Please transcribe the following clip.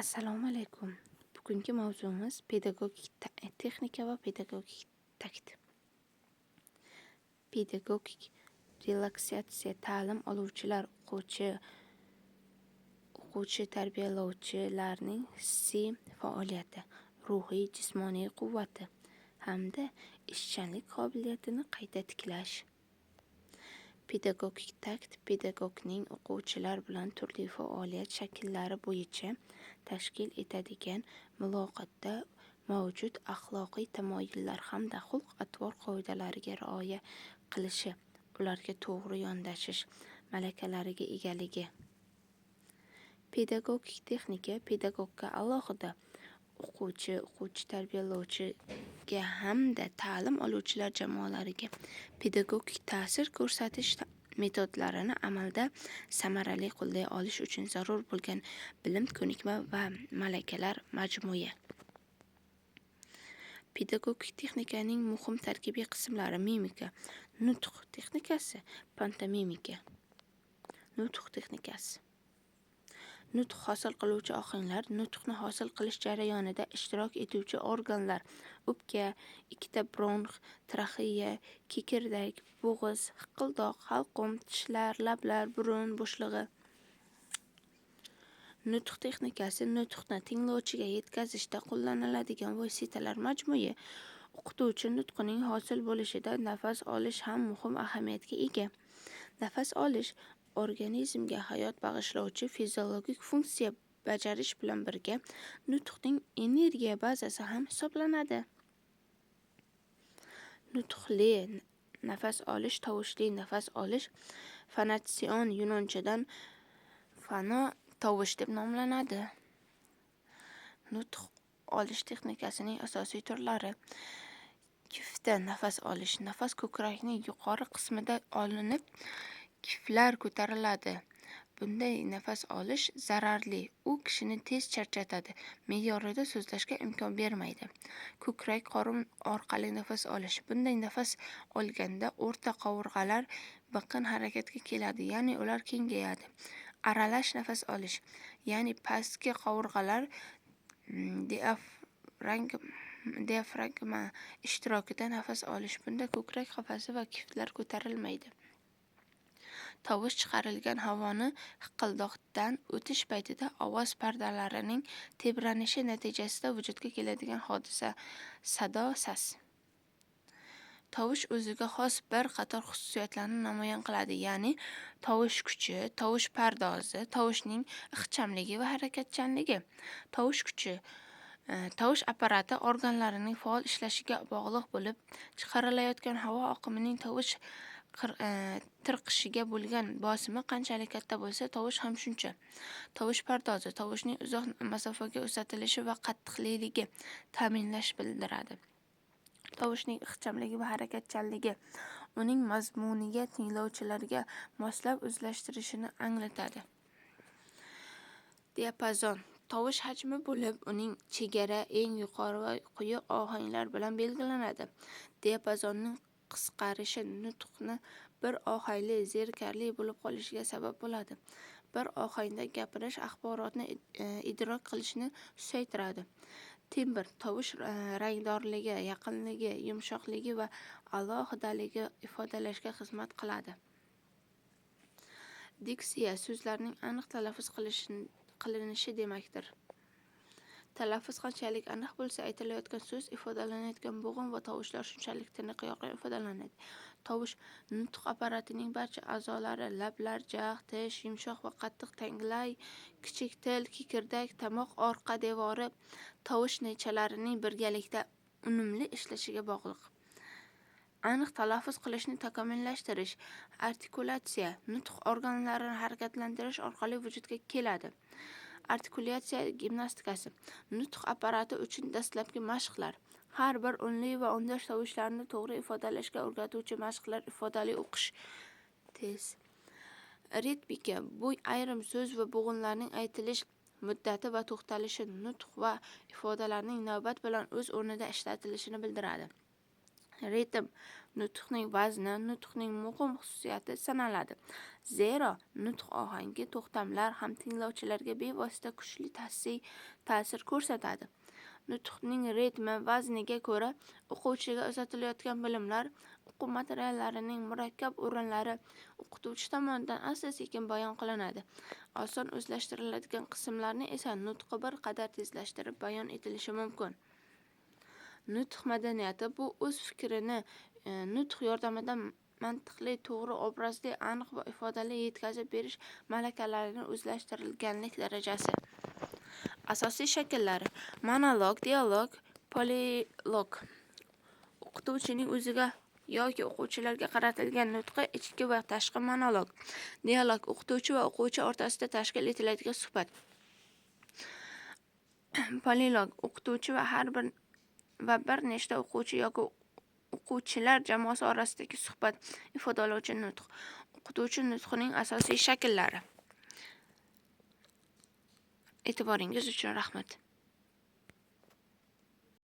Assalomu alaykum. Bugungi mavzumiz pedagogik texnika va pedagogik takt. Pedagogik relaksatsiya ta'lim oluvchilar, o'quvchi tarbiyalovchilarning hissiy faoliyati, ruhiy, jismoniy quvvati hamda ishchanlik qobiliyatini qayta tiklash. Pedagogik takt pedagogning o'quvchilar bilan turli faoliyat shakllari bo'yicha tashkil etadigan muloqotda mavjud axloqiy tamoyillar hamda xulq-atvor qoidalariga rioya qilishi, ularga to'g'ri yondashish malakalariga egaligi. Pedagogik texnika pedagogga alohida o'quvchi, o'quvchi tarbiyalovchiga hamda ta'lim oluvchilar jamoalariga pedagogik ta'sir ko'rsatish metodlarini amalda samarali qo'llay olish uchun zarur bo'lgan bilim, ko'nikma va malakalar majmui. Pedagogik texnikaning muhim tarkibiy qismlari: mimika, nutq texnikasi, pantomimika. Nutq texnikasi. Nutq hosil qiluvchi ohanglar, nutqni hosil qilish jarayonida ishtirok etuvchi organlar: o'pka, ikkita bronx, traxeya, kekirdak, bo'g'iz, hiqildoq, halqum, tishlar, lablar, burun bo'shlig'i. Nutq texnikasi nutqni tinglovchiga yetkazishda qo'llaniladigan vositalar majmui. O'qituvchi nutqining hosil bo'lishida nafas olish ham muhim ahamiyatga ega. Nafas olish organizmga hayot bag'ishlovchi fiziologik funksiya bajarish bilan birga nutqning energiya bazasi ham hisoblanadi. Nutqli nafas olish, tovushli nafas olish fonatsion, yunonchadan fano tovush deb nomlanadi. Nutq olish texnikasining asosiy turlari: kiftda nafas olish. Nafas ko'krakning yuqori qismida olinib, kiftlar ko'tariladi. Bunday nafas olish zararli, u kishini tez charchatadi, me'yorida so'zlashga imkon bermaydi. Ko'krak qorin orqali nafas olish. Bunday nafas olganda o'rta qovurg'alar biqin harakatga keladi, ya'ni ular kengayadi. Aralash nafas olish, ya'ni pastki qovurg'alar diafragma ishtirokida nafas olish. Bunda ko'krak qafasi va kiftlar ko'tarilmaydi. Tovush chiqarilgan havoni hiqildoqdan o'tish paytida ovoz pardalarining tebranishi natijasida vujudga keladigan hodisa sado, sas. Tovush o'ziga xos bir qator xususiyatlarni namoyon qiladi, ya'ni tovush kuchi, tovush pardozi, tovushning ixchamligi va harakatchanligi. Tovush kuchi tovush apparati organlarining faol ishlashiga bog'liq bo'lib, chiqarilayotgan havo oqimining tovush tirqishiga bo'lgan bosimi qanchalik katta bo'lsa, tovush ham shuncha. Tovush pardozi tovushning uzoq masofaga uzatilishi va qattiqligi ta'minlash bildiradi. Tovushning ixchamligi va harakatchanligi uning mazmuniga tinglovchilarga moslab o'zlashtirishini anglatadi. Diapazon tovush hajmi bo'lib, uning chegara eng yuqori va quyi ohanglar bilan belgilanadi. Diapazonning qisqarishi nutqni bir ohangli, zerikarli bo'lib qolishiga sabab bo'ladi. Bir ohangda gapirish axborotni idrok qilishni susaytiradi. Tembr tovush rangdorligi, yaqinligi, yumshoqligi va alohidaligi ifodalashga xizmat qiladi. Diksiya so'zlarning aniq talaffuz qilinishi demakdir. Talaffuz qanchalik aniq bo'lsa, aytilayotgan so'z, ifodalanayotgan bo'g'im va tovushlar shunchalik tiniq, yorqin ifodalanadi. Tovush nutq apparatining barcha a'zolari lablar, jag', tish, yumshoq va qattiq tanglay, kichik til, kekirdak, tomoq orqa devori, tovush naychalarining birgalikda unumli ishlashiga bog'liq. Aniq talaffuz qilishni takomillashtirish, artikulyatsiya nutq organlarini harakatlantirish orqali vujudga keladi. Artikulyatsiya gimnastikasi nutq apparati uchun dastlabki mashqlar. Har bir unli va undosh tovushlarni to'g'ri ifodalashga o'rgatuvchi mashqlar, ifodali o'qish tez. Ritmika bu ayrim so'z va bo'g'inlarning aytilish muddati va to'xtalishi, nutq va ifodalarning navbat bilan o'z o'rnida ishlatilishini bildiradi. Ritm nutqning vazni, nutqning muhim xususiyati sanaladi. Zero nutq ohangi, to'xtamlar ham tinglovchilarga bevosita kuchli ta'sir ko'rsatadi. Nutqning ritmi, vazniga ko'ra o'quvchiga uzatilayotgan bilimlar, o'quv materiallarining murakkab o'rinlari o'qituvchi tomonidan asta-sekin bayon qilinadi. Oson o'zlashtiriladigan qismlarni esa nutqi bir qadar tezlashtirib bayon etilishi mumkin. Nutq madaniyati bu o'z fikrini nutq yordamida mantiqli, to'g'ri, obrazli, aniq va ifodali yetkazib berish malakalarini o'zlashtirilganlik darajasi. Asosiy shakllari: monolog, dialog, polilog. O'qituvchining o'ziga yoki o'quvchilarga qaratilgan nutqi ichki va tashqi monolog. Dialog o'qituvchi va o'quvchi o'rtasida tashkil etiladigan suhbat. Polilog o'qituvchi va har bir va bir nechta o'quvchi yoki o'quvchilar jamoasi orasidagi suhbat ifodalovchi nutq. O'qituvchi nutqining asosiy shakllari. E'tiboringiz uchun rahmat.